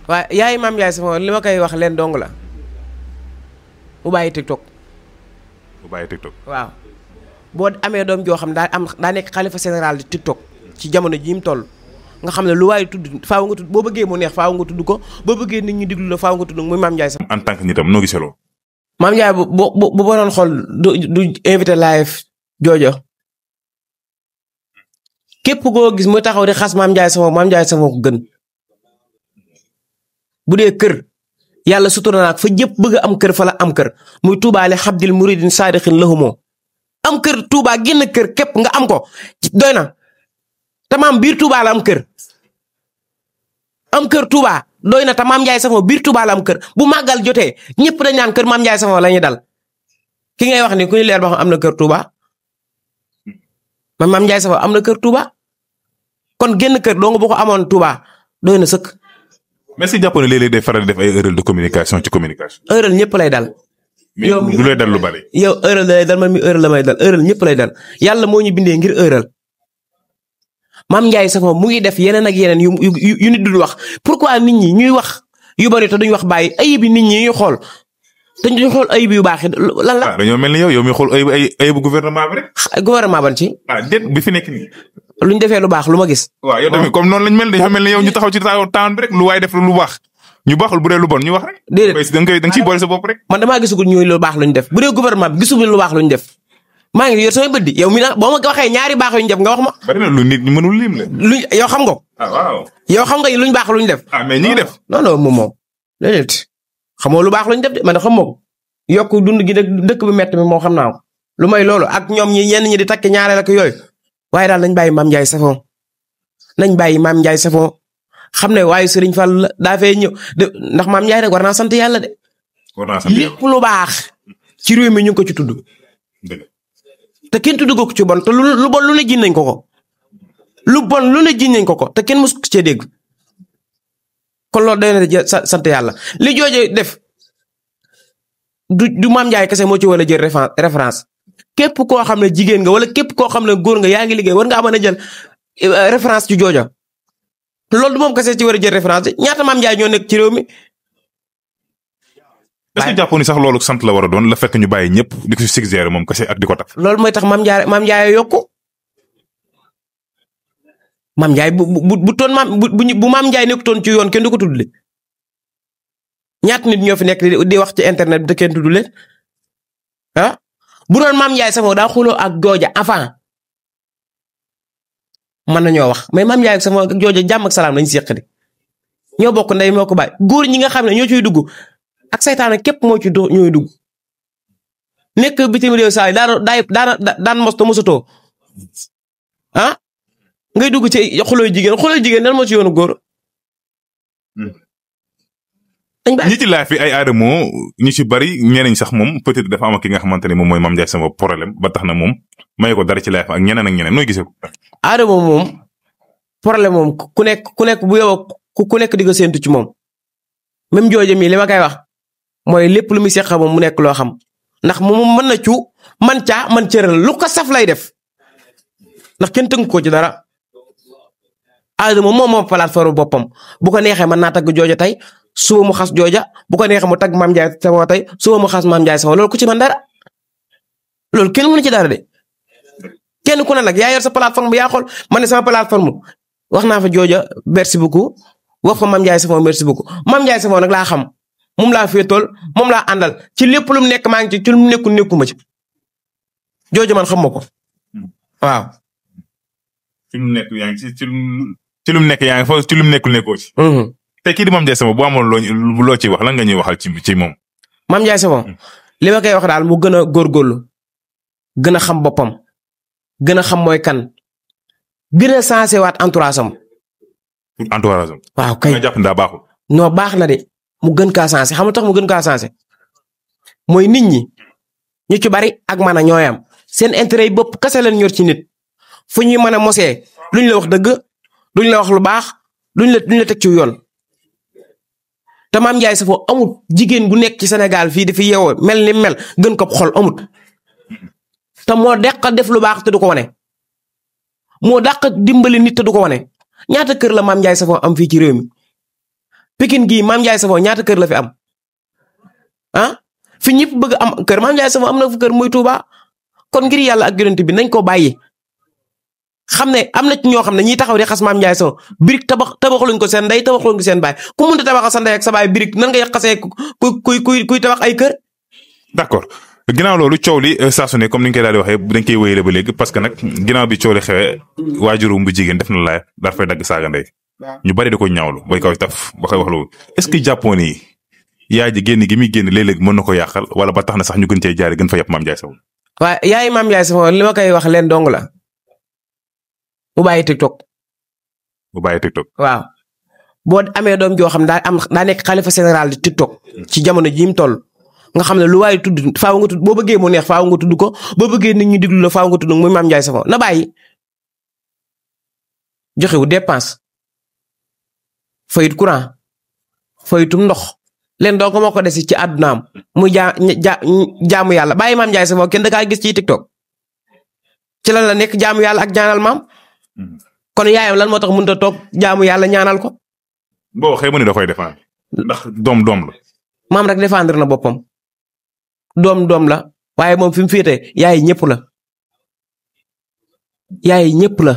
waaye yaay Mame Ndiaye Savon li ma koy wax leen dong la mu bàyyi TikTok. waaw boo amee doom joo xam daa nekk xalifa général di TikTok ci jamono jii mu toll nga xam ne lu waaye tudd faaw nga tudd boo bëggee mu neex faaw nga tudd ko boo bëggee nit ñi diglu la faaw nga tudd muy Mame Ndiaye Savon. en tant que nitam noo gisee loolu. Mame Ndiaye bu doon xool du invité live joojo képp koo gis muy taxaw di xas Mame Ndiaye Savon ko gën bu dee kër yàlla sutura naag fa jëpp bëgg am kër fa la am kër muy tuubaale xabdil muridin saadixin lahumoo am kër Touba génn kër képp nga am ko doy na tamaam biir Touba la am kër Touba doy na te Mame Ndiaye Savon biir Touba la am kër bu màggal jotee ñëpp dañ naan kër Mame Ndiaye Savon la ñuy dal ki ngay wax ni ku ñu leer ba xam am na kër Touba Mame Ndiaye Savon am na kër Touba kon génn kër doo nga boo ko amoon Touba doy na sëkk. mais si jàpp ne léeg-léeg day faral di def ay erreur de communication ci communication. erreur ñëpp lay dal. yow du lay dal lu bari. yow erreur lay dal man mi erreur la may dal erreur ñëpp lay dal yàlla moo ñu bindee ngir erreur. Mame Ndiaye Savon mu ngi def yeneen ak yeneen yu nit duñ wax pourquoi nit ñi ñuy wax yu bari te duñ wax bàyyi ayib yi nit ñi ñuy xool te duñ xool ayib yu baax yi lan la. dañoo mel ni yow mi xool ayibu gouvernement bi rek. gouvernement ban ci. déet bi fi nekk nii. luñ defee lu baax lu ma gis. waaw yow tamit comme noonu lañ mel dañoo mel ni yow ñu taxaw ci taan bi rek lu waay def lu baax ñu baaxul bu dee lu bon ñu wax rek. déedéet da nga ciy boole sa bopp rek. man damaa gisugul ñuy lu baax luñ def bu dee gouvernement bi gisugul lu baax luñ def maa ngi yor samay bët di yow mi na boo ma waxee ñaari baax yuñ def nga wax ma. bari na lu nit ñi mënul lim la. yow xam nga. waaw. yow xam nga luñ baax luñ def. mais ñi ngi def. non moom déedéet xamoo lu baax luñ def de man de xam ko yokk dund gi dëkk bi métti mi moo xam naa ko lu may loolu ak ñoom ñi ñenn ñi di takk ñaareel ak yooyu waaye daal nañ bàyyi Mame Ndiaye Savon nañ bàyyi Mame Ndiaye Savon xam ne waaye Serigne Fall daa fee ñëw ndax Mame Ndiaye rek war naa sant yàlla de. war naa sant lépp lu baax ci réew mi ñu ngi ko ci tudd. te kenn tudd ko ci bon te lu bon lu ne jiñ nañ ko lu bon lu ne jiñ nañ ko te kenn mës ko cee dégg kon loolu day na sant yàlla li jooje def du Mame Ndiaye kese moo ci war a jël référence képp koo xam ne jigéen nga wala képp koo xam ne góor nga yaa ngi liggéey war ngaa mën a jël référence ci jooja loolu du moom kese ci war a jël référence ñaata Mame Ndiaye ñoo nekk ci réew mi. est-ce que jàppoon ni sax loolu sant la war a doon la fekk ñu bàyyi ñëpp di ko suggérer moom kese ak di ko taf. loolu mooy tax Mame Ndiaye yokku Mame Ndiaye bu toon bu Mame Ndiaye nekkutoon ci yoon kenn du ko tudd ñaata nit ñoo fi nekk di wax ci internet bi te kenn tudd leen bu doon Mame Ndiaye Savon daa xuloo ak jooja avant mën nañoo wax mais Mame Ndiaye Savon ak jooja jàmm ak salaam lañ seq di ñoo bokk ndey moo ko bàyyi góor ñi nga xam ne ñoo ciy dugg ak saytaane képp moo ci ñooy dugg nekk bitim réew saa yi daan mos te mosatoo ngay dugg ci xulooy jigéen nan moo ci yoonu góor. ñi ci laaj fi ay aadamoo ñu ci bari ñeneen sax moom peut-être dafa am ak ki nga xamante ne moom mooy Mame Ndiaye Savon problème ba tax na moom may ko dara ci laaj ak ñeneen nooy gisee ko. aadamo moom problème moom ku nekk bu yow ku nekk di ko séntu ci moom même jooju mi li ma koy wax mooy lépp lu muy seq moom mu nekk loo xam ndax moom mën na cu man caa man cëral lu ko saf lay def ndax kenn tënk ko ci dara. aadamo moom plateforme boppam bu ko neexee mën naa tagg jooja tey. suba mu xas jooja bu ko neexee mu tagg Mame Ndiaye Savon tey suba mu xas Mame Ndiaye Savon loolu ku ci mën dara loolu kenn mënu ci dara de kenn ku ne nag yaa yor sa plateforme bi yaa xool man ne sama plateforme wax naa fa jooja merci beaucoup wax fa Mame Ndiaye Savon merci beaucoup Mame Ndiaye Savon nag laa xam moom laa féetool moom laa àndal ci lépp lu mu nekk maa ngi ci lu mu nekkul nekkuma ci jooja man xam ma ko waaw. ci lu mu nekk yaa ngi ci lu mu nekk yaa ngi fa ci lu mu nekkul nekkoo ci. te kii di Mame Ndiaye Savon bu amoon loo ciy wax lan nga ñuy waxal ci moom. Mame Ndiaye Savon li ma koy wax daal mu gën a góorgóorlu gën a xam boppam gën a xam mooy kan gën a sensé waat entourage am. entourage am. waaw kay nga jàpp ne daa baaxul. non baax na de mu gën kaa sensé xam nga tax mu gën kaa sensé mooy nit ñi ñu ci bari ak man a ñooyam seen intérêt yi bopp kese leen ñor ci nit fu ñuy mën a mosee luñ la wax dëgg duñ la wax lu baax duñ la teg ci yoon. te Mame Ndiaye Savon amut jigéen gu nekk ci Sénégal fii dafa yeewoo mel ni mel gën ko xol amut te moo dàq def lu baax te du ko wane moo dàq dimbali nit te du ko wane ñaata kër la Mame Ndiaye Savon am fii ci réew mi Pikine gii Mame Ndiaye Savon ñaata kër la fi am ah fi ñëpp bëgg am kër Mame Ndiaye Savon am na fu kër muy Touba kon ngir yàlla ak yonent bi nañ ko bàyyi xam ne am na ci ñoo xam ne ñiy taxaw di xas Mame Ndiaye Savon birig tabaxaluñ ko seen ndey tabaxaluñ ko seen baay ku mënta tabaxal sa ndey ak sa baay birig nan ngay xasee kuy tabax ay kër. d'accord ginnaaw loolu coow li saa su ne comme ni ñu koy daal di waxee dañ koy wéyale ba léegi parce que nag ginnaaw bi coow li xewee waajuru bu jigéen def na laaj daal fay dagg saaga ndey ñu bari da ko ñaawlu bay kaw taf ba koy wax loolu est-ce que jàppoon ni yaay ji génn gi muy génn léeg-léeg mën na ko yàqal wala ba tax na sax ñu gën cee jaare gën fa yàpp Mame Ndiaye Savon. waaw yaay Mame Ndiaye Savon li ma koy wax leen dong la mu bàyyi TikTok. waaw boo amee doom joo xam daa nekk xalifa général di TikTok ci jamono jii mu toll nga xam ne lu waaye tudd faaw nga tudd boo bëggee mu neex faaw nga tudd ko boo bëggee nit ñi diglu la faaw nga tudd muy Mame Ndiaye Savon na bàyyi joxewu dépense fayit courant fayitum ndox leen doo ko moo ko desi ci àddunaam muy jaamu yàlla bàyyi Mame Ndiaye Savon kenn da kaa gis ci TikTok ci lan la nekk jaamu yàlla ak ñaanal maam kon yaayam lan moo tax mënut a toog jaamu yàlla ñaanal ko. boo xëy ma ni da koy défendre ndax doom la. maam rek défendre na boppam doom la waaye moom fi mu féetee yaay ñëpp la yaay ñëpp la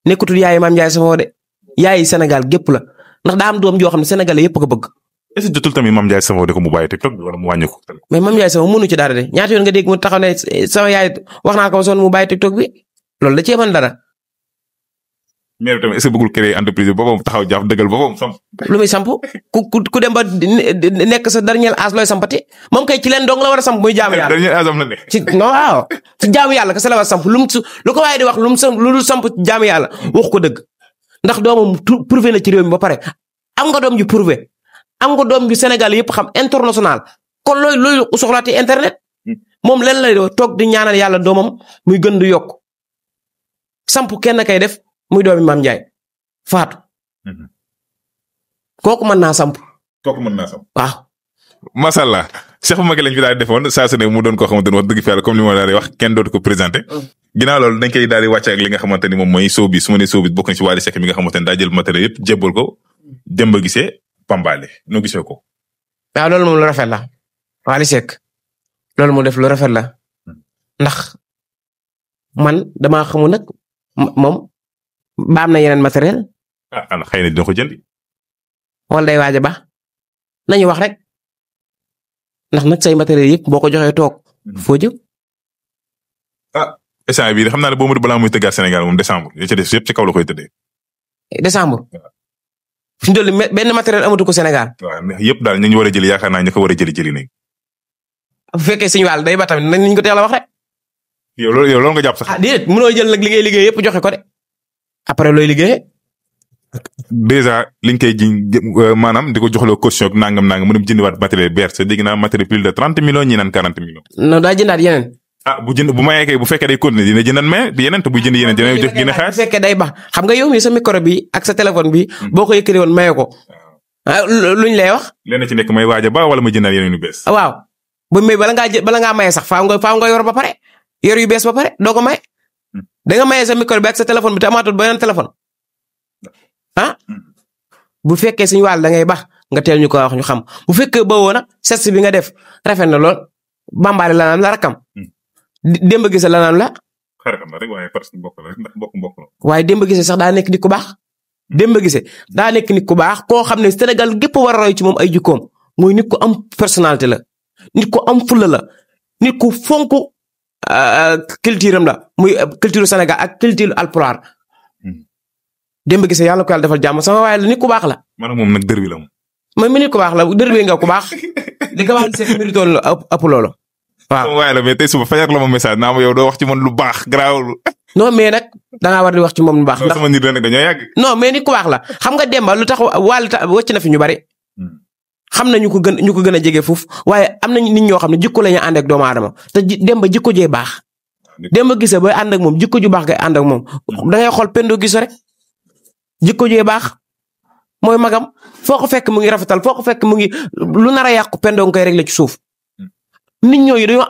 nekkutul yaay Mame Ndiaye Savon de yaay Sénégal gépp la ndax daa am doom joo xam ne Sénégalais yëpp ko bëgg. est-ce que jotul tamit Mame Ndiaye Savon de ko mu bàyyi TikTok wala mu wàññi ko. mais Mame Ndiaye Savon mënu ci dara de ñaata yoon nga dégg mu taxaw ne sama yaay wax naa ko sonn mu bàyyi TikTok bi loolu da cee mën dara. mais tamit est-ce que bëggul créer entreprise bi boppam taxaw jaaf dëggal boppam samp. lu muy samp ku dem ba nekk sa dernier âge looy sampati moom kay ci leen dong la war a samp muy jaamu yàlla. dernier âge am na ne. ci non waaw ci jaamu yàlla kese la war a samp lu ko waaye di wax lu samp jaamu yàlla wax ko dëgg ndax doomam prouvé na ci réew mi ba pare am nga doom ju prouvé am nga doom ju Sénégal yëpp xam international kon looy soxlaati internet moom leen lay toog di ñaanal yàlla doomam muy gën di yokk samp kenn kay def. muy doomi Mame Ndiaye faatu. kooku mën naa samp. waaw. macha allah Cheikh Maguette lañ fi daal di defoon saa su ne mu doon koo xamante ni wax dëgg fi yàlla comme ni ma daal di wax kenn dootu ko présenté. ginnaaw loolu dañ koy daal di wàcce ak li nga xamante ni moom mooy showbiz su ma nee showbiz bokk na ci Wally Seck mi nga xamante ni daa jël matériel yëpp jébbal ko Demba Guissé Pambale noo gisee ko. waaw loolu moom lu rafet la Wally Seck loolu mu def lu rafet la ndax man damaa xamul nag moom. ba am na yeneen matériel. xëy na dina ko jënd. wala day waaj a ba nañu wax rek ndax nag say matériel yëpp boo ko joxee toog foo jëm. instant bii xam naa ne boo mu balaa muy tëggaat Sénégal moom décembre li ci des yëpp ci kaw la koy tëddee. décembre. fi mu toll benn matériel amatu ko Sénégal. waaw yëpp daal ñu war a jëli yaakaar naa ñu ko war a jëli nañ. bu fekkee suñu wàll day ba tamit nañ ko teel a wax rek. yow loolu nga jàpp sax. déedéet mënoo jël nag li ngay liggéey yëpp joxe ko de. après looy liggéey. déjà liñ koy ji maanaam di ko joxloo caution ak nangam mu dem jëndiwaat matériel BRT dégg naa matériel plus de 30 millions ñi naan 40 millions. non daa jëndaat yeneen. bu mayee kay bu fekkee day continuer dina jëndaat mais yeneen te buy jënd yeneen dina jox gën a xaar. bu fekkee day baax xam nga yow mi sa micro bi ak sa téléphone bi. boo ko yëkkati woon maye ko. luñ lay wax. lenn ci nekk may waaj a ba wala ma jëndaat yeneen yu bees. waaw bu may bala ngaa maye sax faaw nga yor ba pare yor yu bees ba pare doo ko maye. da nga maye sa micro bi ak sa téléphone bi te amaatul beneen téléphone. bu fekkee suñu wàll da ngay baax nga teel ñu ko wax ñu xam bu fekkee ba woon set bi nga def rafet na lool bambaale la naan la rakam. Demba Guissé la naan la. xaritam la rek waaye parce que mbokk la ndax mbokk la. waaye Demba Guissé sax daa nekk nit ku baax. Demba Guissé daa nekk nit ku baax koo xam ne Sénégal gépp war a roy ci moom ay jikkoom muy nit ku am personnalité la nit ku am fulla la nit ku fonk culture am la muy culture Sénégal ak culture alpulaar. Demba Guissé yàlla ko yàlla defal jàmm sama waaye la nit ku baax la. maanaam moom nag dër bi la moom. mooy mi nit ku baax la dër bi nga ku baax li nga wax c'est mérite la ëpp loolu. waaw sama waaye la mais tey suba fajar la ma message naa ma yow doo wax ci man lu baax garaawul. non mais nag dangaa war di wax ci moom lu baax. ndax sama nit la nag dañoo yàgg. non mais nit ku baax la xam nga Demba lu tax wàcc na fi ñu bari. xam na ñu ko gën a jege foofu waaye am nañu nit ñoo xam ne jikko la ñu ànd ak doomu aadama te Demba jikko jee baax. Demba Guissé booy ànd ak moom jikko ju baax ngay ànd ak moom dangay xool Pendo Guissé rek jikko jee baax mooy magam foo ko fekk mu ngi rafetal foo ko fekk mu ngi lu nar a yàqu Pendo nga koy réglé ci suuf nit ñooyu dañoo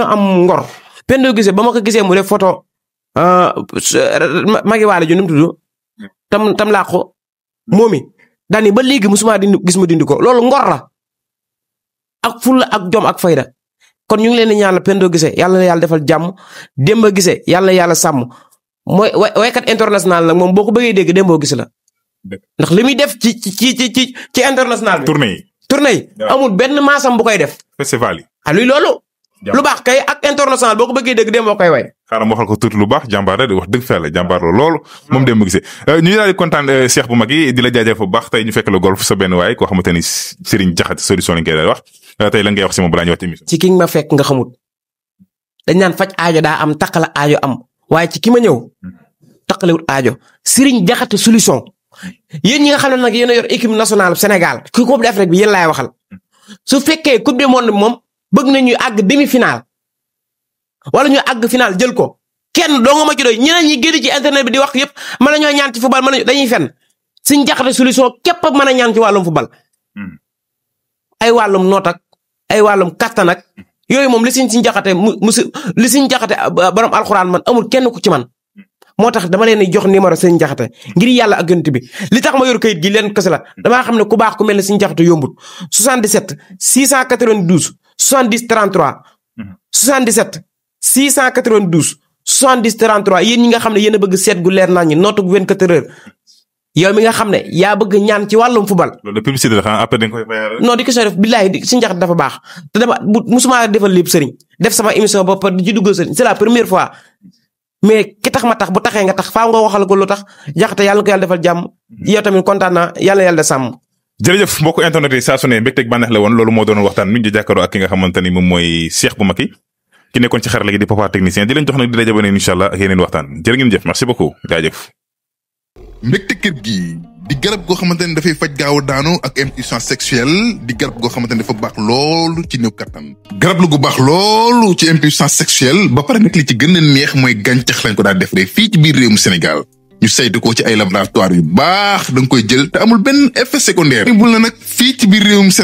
am ngor Pendo Guissé ba ma ko gisee mu def photo magi waale ju nu mu tudd tam làqu moomi daani ba léegi musuma gis mu dindi ko loolu ngor la ak fulla ak jom ak fayda kon ñu ngi leen di ñaanal Pendo Guissé yàlla na yàlla defal jàmm Demba Guissé yàlla na yàlla sàmm mooy waykat international nag moom boo ko bëggee dégg Demba Guissé la ndax li muy def ci international bi. tournée yi amul benn maasam bu koy def. festival yi. luy loolu. lu baax kay ak international boo ko bëggee dégg Demba koy way. xaaral ma waxal ko tuuti lu baax jàmbaar la di wax dëgg fa la jàmbaar la loolu moom Demba Guissé ñu daal di kontaan Cheikh bu mag yi di la jaajëf bu baax tey ñu fekk la golf sa benn waay koo xamante ni Serigne Diakhaté solution lañ koy daal wax tey la ngay wax si moom balaa ñu wax émission. ci ki ma fekk nga xamut dañ naan faj aajo daa am taqala aajo am waaye ci ki ma ñëw taqalewut aajo Serigne Diakhaté solution yéen ñi nga xam ne nag yéen a yor équipe nationale Sénégal ku Coupe d'Afrique bi yéen laay waxal su fekkee coupe du monde moom bëgg nañu àgg demi-finale wala ñu àgg final jël ko kenn doo nga ma ci doy ñeneen ñi génn ci internet bi di wax yëpp mën nañoo ñaan ci football dañuy fenn Serigne Diakhaté solution képp mën a ñaan ci wàllum football ay wàllum noot ak ay wàllum kattan ak yooyu moom li Serigne Diakhaté li Serigne Diakhaté borom alxuraan man amul kenn ku ci man moo tax dama leen di jox numéro Serigne Diakhaté ngir yàlla ak yonent bi li tax ma yor kayit gi leen kese la damaa xam ne ku baax ku mel ne Serigne Diakhaté yombut 77 692 70 33 77 692 70 33 yéen ñi nga xam ne yéen a bëgg seet gu leer naa ñi nootu 24 heures yow mi nga xam ne yaa bëgg ñaan ci wàllum football. loolu publicité la xanaa après dañ koy fayal. non di ko soo def billaahi Serigne Diakhaté dafa baax te dama musuma defal lépp Serigne def sama émission ba pare di ci duggal Serigne c'est la première fois mais ki tax ma tax bu taxee nga tax faaw nga waxal ko lu tax Diakhaté yàlla ko yàlla defal jàmm yow tamit kontaan naa yàlla sàmm. jërëjëf mbokku internet yi saa su ne mbégteeg bànneex la woon loolu moo doon waxtaan mi ngi jàkkaarloo ak ki nga xamante ni moom mooy Cheikh bu mag ki nekkoon ci xarala gi di papa technicien di leen jox nag di la jabane incha allah ak yeneen waxtaan jërë ngeen jëf merci beaucoup jaajëf. mbégte kër gi di garab goo xamante ne dafay faj gaaw a daanu ak impuissance sexuelle di garab goo xamante ne dafa baax loolu ci néew kattan. garab la gu baax loolu ci impuissance sexuelle ba pare nag li ci gën a neex mooy gàncax lañ ko daal defaree fii ci biir réewum Sénégal ñu saytu ko ci ay laboratoire yu baax da nga koy jël te amul benn effet secondaire. bul na nag fii ci biir réewum Sénégal